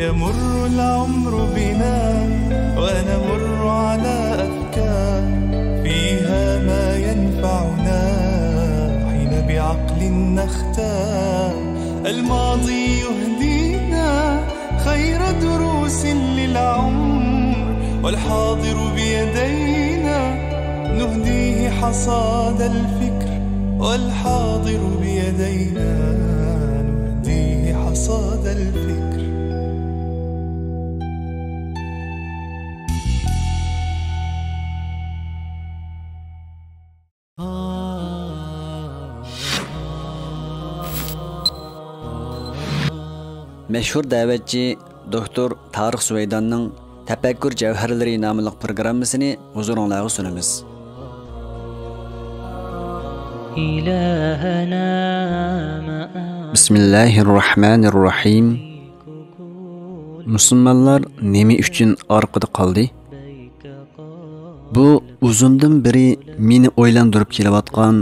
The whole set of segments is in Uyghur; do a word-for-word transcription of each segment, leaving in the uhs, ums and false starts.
يمر العمر بنا ونمر على أفكار فيها ما ينفعنا حين بعقل نختار. الماضي يهدينا خير دروس للعمر، والحاضر بيدينا نهديه حصاد الفكر، والحاضر بيدينا نهديه حصاد الفكر. مەشھۇر دەۋەتچى دوكتور تارىق سۇۋەيداننىڭ تەپەككۇر جەۋھەرلىرى ناملىق پروگراممىسىنى ھۇزۇرۇڭلارغا سۇنىمىز. بىسمىللاھىررەھمانىررەھىم. مۇسۇلمانلار نېمە ئۈچۈن ئارقىدا قالدى؟ بۇ ئۇزۇندىن بېرى مېنى ئويلاندۇرۇپ كېلىۋاتقان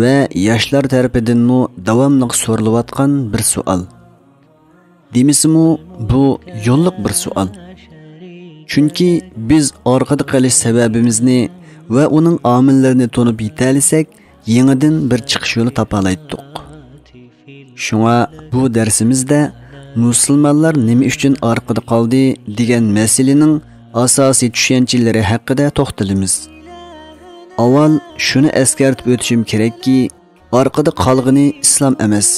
ۋە ياشلار تەرىپىدىنمۇ داۋاملىق سورىلىۋاتقان بىر سوئال. دېمىسىمۇ، بۇ يوللۇق بىر سوئال. چۈنكى بىز ئارقىدا قېلىش سەۋەبىمىزنى ۋە ئۇنىڭ ئامىللىرىنى تونۇپ يېتەلىسەك، يېڭىدىن بىر چىقىش يولى تاپالايتتۇق. شۇڭا بۇ دەرسىمىزدە مۇسۇلمانلار نېمە ئۈچۈن ئارقىدا قالدى دېگەن مەسىلىنىڭ ئاساسىي چۈشەنچىلىرى ھەققىدە توختىلىمىز. ئاۋۋال شۇنى ئەسكەرتىپ ئۆتۈشۈم كېرەككى، ئارقىدا قالغىنى ئىسلام ئەمەس،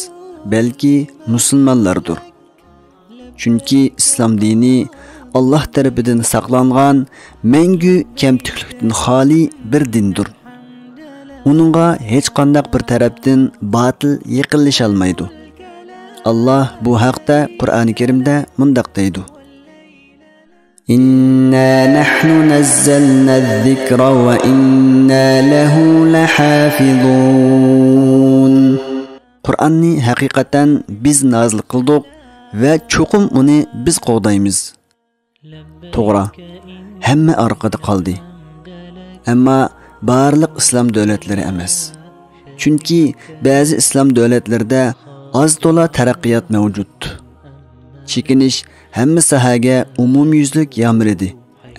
بەلكى مۇسۇلمانلاردۇر. چۈنكى ئىسلام دىنى ئاللاھ تەرىپىدىن ساقلانغان مەڭگۈ كەمتۈكلۈكتىن خالىي بىر دىندۇر. ئۇنىڭغا ھېچقانداق بىر تەرەپتىن باتىل يېقىنلىشالمايدۇ. ئاللاھ بۇ ھەقتە قۇرئانى كەرىمدە مۇنداق دەيدۇ: إنا نحن نزلنا الذكر وإنا له لحافظون. قۇرئاننى ھەقىقەتەن بىز نازىل قىلدۇق ۋە چوقۇم ئۇنى بىز قوغدايمىز. توغرا، ھەممە ئارقىدا قالدى. ئەمما بارلىق ئىسلام دۆلەتلىرى ئەمەس. چۈنكى بەزى ئىسلام دۆلەتلىرىدە ئاز-تولا تەرەققىيات مەۋجۇت. چېكىنىش ھەممە ساھەگە ئومۇميۈزلۈك يامرىدى.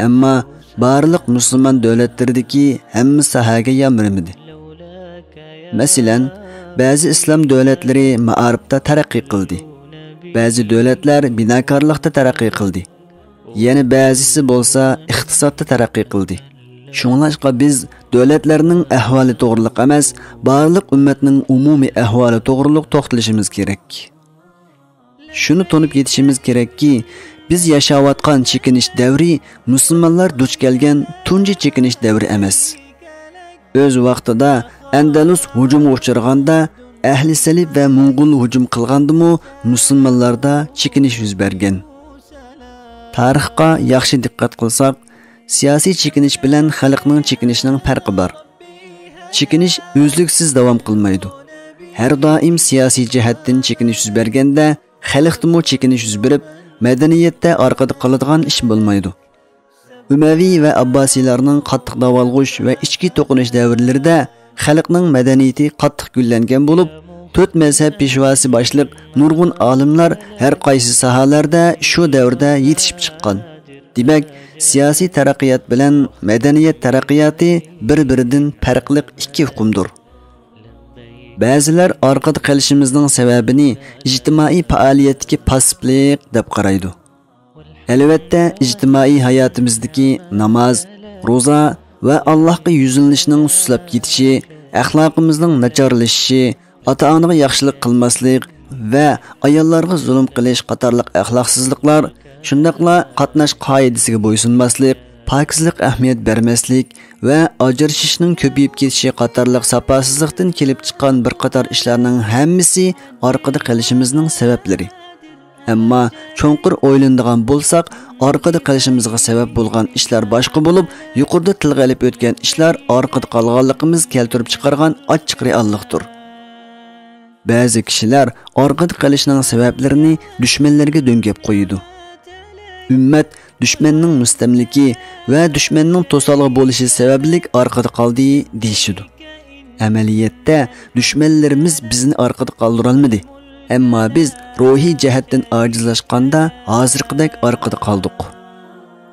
ئەمما بارلىق مۇسۇلمان دۆلەتلىرىدىكى ھەممە ساھەگە يامرىمىدى. مەسىلەن، بەزى ئىسلام دۆلەتلىرى مائارىپتا تەرەققىي قىلدى. بەزى دۆلەتلەر بىناكارلىقتا تەرەققىي قىلدى. يەنە بەزىسى بولسا ئىقتىسادتا تەرەققىي قىلدى. شۇڭلاشقا بىز دۆلەتلەرنىڭ ئەھۋالى توغرۇلۇق ئەمەس، بارلىق ئۈممەتنىڭ ئومۇمىي ئەھۋالى توغرۇلۇق توختىلىشىمىز كېرەك. شۇنى تونۇپ يېتىشىمىز كېرەككى، بىز ياشاۋاتقان چېكىنىش دەۋرى مۇسۇلمانلار دۇچ كەلگەن تۇنجى چېكىنىش دەۋرى ئەمەس. ئۆز ۋاقتىدا ئەندەلۇس ھۇجۇمغا ئۇچرىغاندا، ئەھلى سەلىب ۋە موڭغۇل ھۇجۇم قىلغاندىمۇ مۇسۇلمانلاردا چېكىنىش يۈز بەرگەن. تارىخقا ياخشى دىققەت قىلساق، سىياسىي چېكىنىش بىلەن خەلقنىڭ چېكىنىشىنىڭ پەرقى بار. چېكىنىش ئۈزلۈكسىز داۋام قىلمايدۇ. ھەر دائىم سىياسىي جەھەتتىن چېكىنىش يۈز بەرگەندە، خەلقتىمۇ چېكىنىش يۈز بېرىپ، مەدەنىيەتتە ئارقىدا قالىدىغان ئىش بولمايدۇ. ئۈمەۋى ۋە ئابباسىيلارنىڭ قاتتىق داۋالغۇش ۋە ئىچكى توقۇنۇش دەۋرلىرىدە خەلقنىڭ مەدەنىيىتى قاتتىق گۈللەنگەن بولۇپ، تۆت مەزھەپ پېشۋاسى باشلىق نۇرغۇن ئالىملار ھەر قايسى ساھەلەردە شۇ دەۋردە يېتىشىپ چىققان. دېمەك، سىياسىي تەرەققىيات بىلەن مەدەنىيەت تەرەققىياتى بىر-بىرىدىن پەرقلىق ئىككى ئۇقۇمدۇر. بەزىلەر ئارقىدا قېلىشىمىزنىڭ سەۋەبىنى ئىجتىمائىي پائالىيەتتىكى پاسسىپلىق دەپ قارايدۇ. ئەلۋەتتە، ئىجتىمائىي ھاياتىمىزدىكى ناماز، روزا ۋە ئاللاھقا يۈزلىنىشنىڭ سۇسلاپ كېتىشى، ئەخلاقىمىزنىڭ ناچارلىشىشى، ئاتا-ئانىغا ياخشىلىق قىلماسلىق ۋە ئاياللارغا زۇلۇم قىلىش قاتارلىق ئەخلاقسىزلىقلار، شۇنداقلا قاتناش قائىدىسىگە بويسۇنماسلىق، پاكىزلىققا ئەھمىيەت بەرمەسلىك ۋە ئاجرىشىشنىڭ كۆپىيىپ كېتىشى قاتارلىق ساپاسىزلىقتىن كېلىپ چىققان بىر قاتار ئىشلارنىڭ ھەممىسى ئارقىدا قېلىشىمىزنىڭ سەۋەبلىرى. ئەمما چوڭقۇر ئويلىنىدىغان بولساق، ئارقىدا قېلىشىمىزغا سەۋەب بولغان ئىشلار باشقا بولۇپ، يۇقىرىدا تىلغا ئېلىپ ئۆتكەن ئىشلار ئارقىدا قالغانلىقىمىز كەلتۈرۈپ چىقارغان ئاچچىق رېئاللىقتۇر. بەزى كىشىلەر ئارقىدا قېلىشنىڭ سەۋەبلىرىنى دۈشمەنلەرگە دۆڭگەپ قويىدۇ. ئۈممەت دۈشمەننىڭ مۇستەملىكى ۋە دۈشمەننىڭ توسالغۇ بولۇشى سەۋەبلىك ئارقىدا قالدى دېيىشىدۇ. ئەمەلىيەتتە دۈشمەنلىرىمىز بىزنى ئارقىدا قالدۇرالمىدى. ئەمما بىز روھىي جەھەتتىن ئاجىزلاشقاندا ھازىرقىدەك ئارقىدا قالدۇق.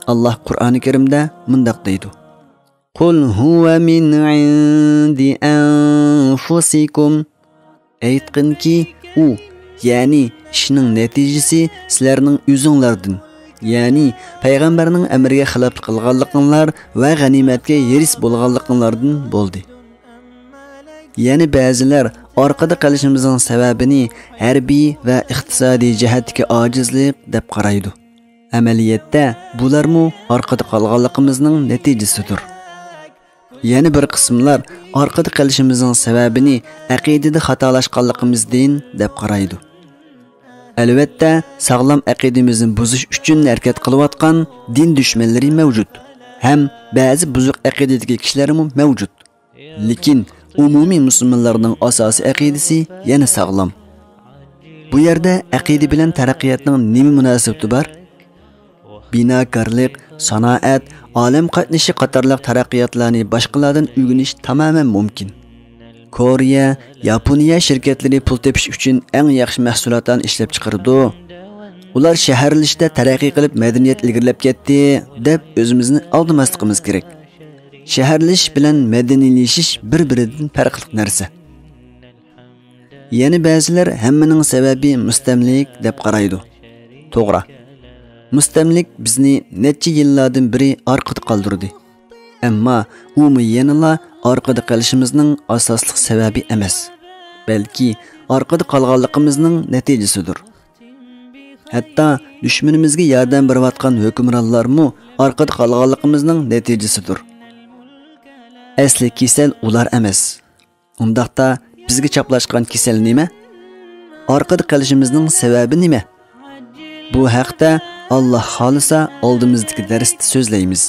ئاللاھ قۇرئانى كەرىمدە مۇنداق دەيدۇ: قل هو من عند أنفسكم. ئېيتقىنكى، ئۇ، يەنى ئىشنىڭ نەتىجىسى سىلەرنىڭ ئۆزۈڭلاردىن، يەنى پەيغەمبەرنىڭ ئەمرىگە خىلاپلىق قىلغانلىقىڭلار ۋە غەنىيمەتكە ھېرىس بولغانلىقىڭلاردىن بولدى. يەنە بەزىلەر ئارقىدا قېلىشىمىزنىڭ سەۋەبىنى ھەربىي ۋە ئىقتىسادىي جەھەتتىكى ئاجىزلىق دەپ قارايدۇ. ئەمەلىيەتتە بۇلارمۇ ئارقىدا قالغانلىقىمىزنىڭ نەتىجىسىدۇر. يەنە بىر قىسىملار ئارقىدا قېلىشىمىزنىڭ سەۋەبىنى ئەقىدىدە خاتالاشقانلىقىمىزدىن دەپ قارايدۇ. ئەلۋەتتە، ساغلام ئەقىدىمىزنى بۇزۇش ئۈچۈن ھەرىكەت قىلىۋاتقان دىن دۈشمەنلىرى مەۋجۇت ھەم بەزى بۇزۇق ئەقىدىدىكى كىشىلەرمۇ مەۋجۇت. لېكىن ئومۇمىي مۇسۇلمانلارنىڭ ئاساسىي ئەقىدىسى يەنە ساغلام. بۇ يەردە ئەقىدە بىلەن تەرەققىياتنىڭ نېمە مۇناسىۋىتى بار؟ بىناكارلىق، سانائەت، ئالەم قاتنىشى قاتارلىق تەرەققىياتلارنى باشقىلاردىن ئۆگىنىش تامامەن مۇمكىن. كورېيە، ياپونىيە شىركەتلىرى پۇل تېپىش ئۈچۈن ئەڭ ياخشى مەھسۇلاتلارنى ئىشلەپچىقىرىدۇ. ئۇلار شەھەرلىشىشتە تەرەققىي قىلىپ، مەدەنىيەت ئىلگىرىلەپ كەتتى، دەپ ئۆزىمىزنى ئالدىماسلىقىمىز كېرەك. شەھەرلىشىش بىلەن مەدەنىيلىشىش بىر-بىرىدىن پەرقلىق نەرسە. يەنە بەزىلەر ھەممىنىڭ سەۋەبى مۇستەملىك دەپ قارايدۇ. توغرا. مۇستەملىك بىزنى نەچچە يىللاردىن بېرى ئارقىدا قالدۇردى. ئەمما ئۇمۇ يەنىلا ئارقىدا قېلىشىمىزنىڭ ئاساسلىق سەۋەبى ئەمەس، بەلكى ئارقىدا قالغانلىقىمىزنىڭ نەتىجىسىدۇر. ھەتتا دۈشمىنىمىزگە ياردەم بېرىۋاتقان ھۆكۈمرانلارمۇ ئارقىدا قالغانلىقىمىزنىڭ نەتىجىسىدۇر. ئەسلى كېسەل ئۇلار ئەمەس. ئۇنداقتا بىزگە چاپلاشقان كېسەل نېمە؟ ئارقىدا قېلىشىمىزنىڭ سەۋەبى نېمە؟ بۇ ھەقتە، ئاللاھ خالىسا، ئالدىمىزدىكى دەرستە سۆزلەيمىز.